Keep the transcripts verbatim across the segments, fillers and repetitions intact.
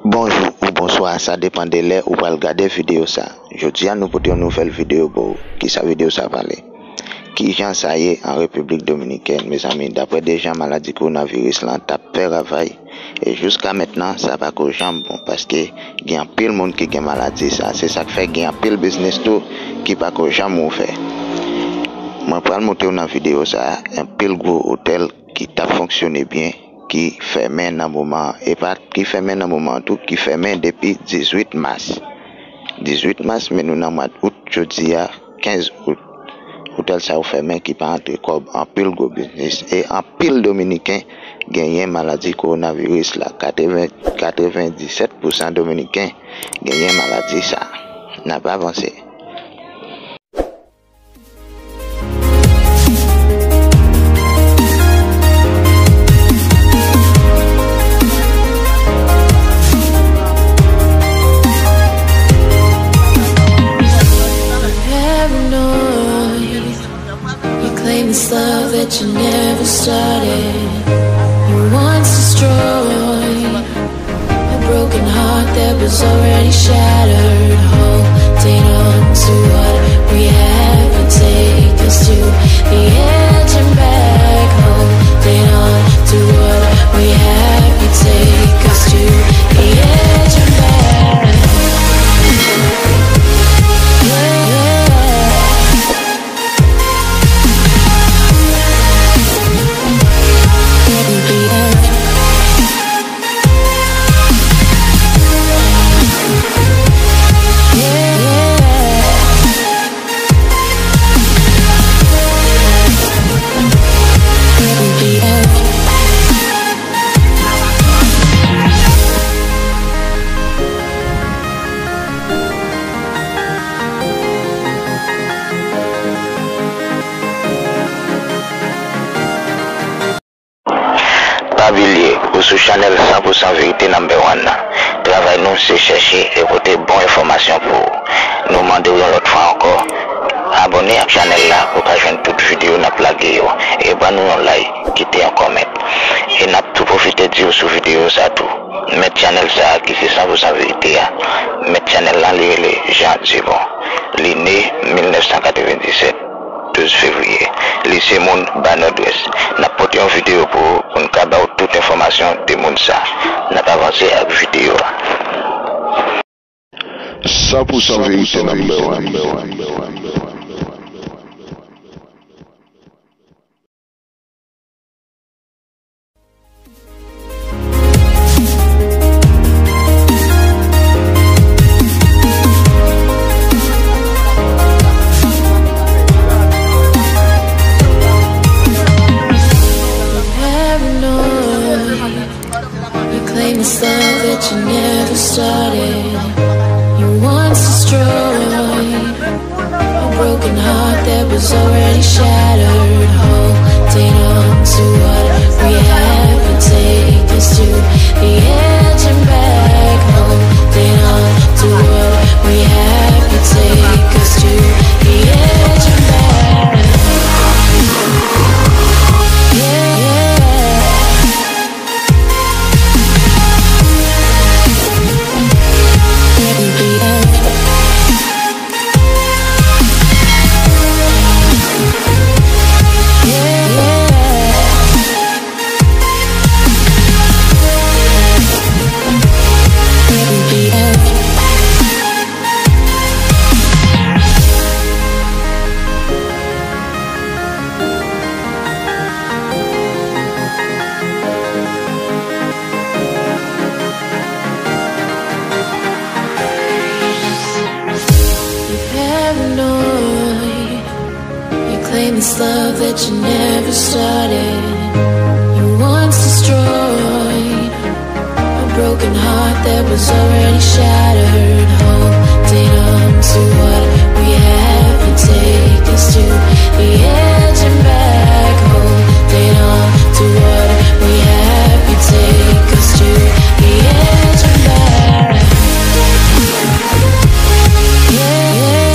Bonjou ou bonswa, sa depann de lè ou pral gade videyo sa. Jodi a nou pote yon nouvèl videyo pou ou. Kisa videyo sa pale? Kijan sa ye an Repiblik Dominikèn, mezanmi? Daprè de jan maladi kowonaviris lan t ap fè ravay, e jiska mentnan sa pako janm bon, paske gen anpil moun ki gen maladi sa. Se sa k fè gen anpil biznis tou ki pako janm ouvè. Mwen pral montre w nan videyo sa anpil gwo otèl ki t ap fonksyone byen, ki fèmen nan moman an. E pa ki fèmen nan moman an tou, ki fèmen depi dizuit mas. Dizuit mas, men nou nan mwa out jodi a, kenz out. Otèl sa yo fèmen, ki pa antre kòb anpil gwo biznis. E anpil Dominiken genyen maladi kowonaviris la. Katreven, katrevendisèt pousan Dominiken genyen maladi sa. N ap avanse. Paranoid. You claim this love that you never started. You once destroyed a broken heart that was already shattered. Holding on to what we have, you take us to the edge and back. Holding on to what we have, you take us to the edge and back. Yeah, yeah. Pa bliye, ou sou chanèl san pou san verite number one nan. Travay nou se chèche e pote bon enfòmasyon pou ou. Nou mande w yon lòt fwa ankò, abòne ak chanèl la pou w ka jwenn tout videyo n ap lage yo. E ban nou yon like, kite yon comment. E n ap tou pwofite di w sou videyo sa tou. Mèt chanèl sa a ki se san pou san verite a. Mèt chanèl la, li rele Jean Dubon. Li ne mil nèf san katrevendisèt, douz fevriye. Li se moun Ba Nòdwès. N ap pote yon videyo pou ou, pou n ka ba w tout enfòmasyon de moun sa. N ap avanse ak videyo a. San pou san verite number one. Paranoid. You claim this love that you never started. You once destroyed a broken heart that was already shattered. Holding on to what we have, you take us to the edge and back. Holding on to what we have, you take us to the edge and back. Yeah, yeah. You're paranoid. You claim this love that you never started. You once destroyed a broken heart that was already shattered. Holding on to what we have, you take us to the edge and back. Holding on to what we have, you take us to the edge and back. Yeah, yeah.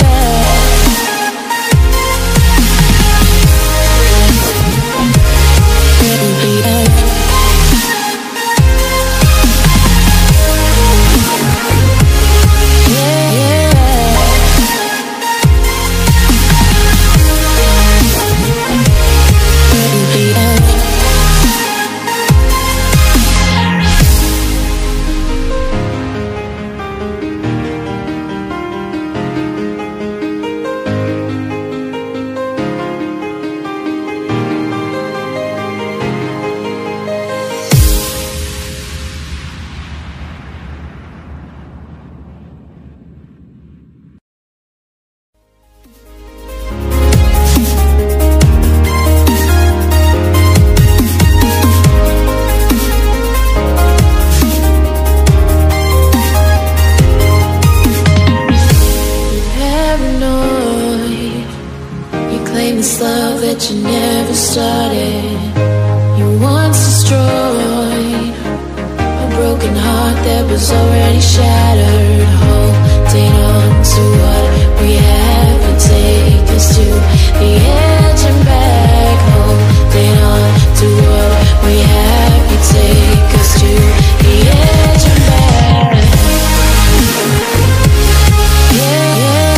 that was already shattered. Holding on to what we have can take us to the edge and back. Holding on to what we have can take us to the edge and back. Yeah, yeah.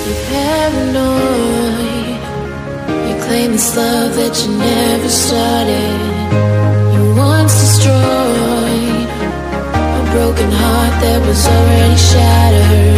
You're paranoid. You claim this love that you never started. You once destroyed a broken heart that was already shattered.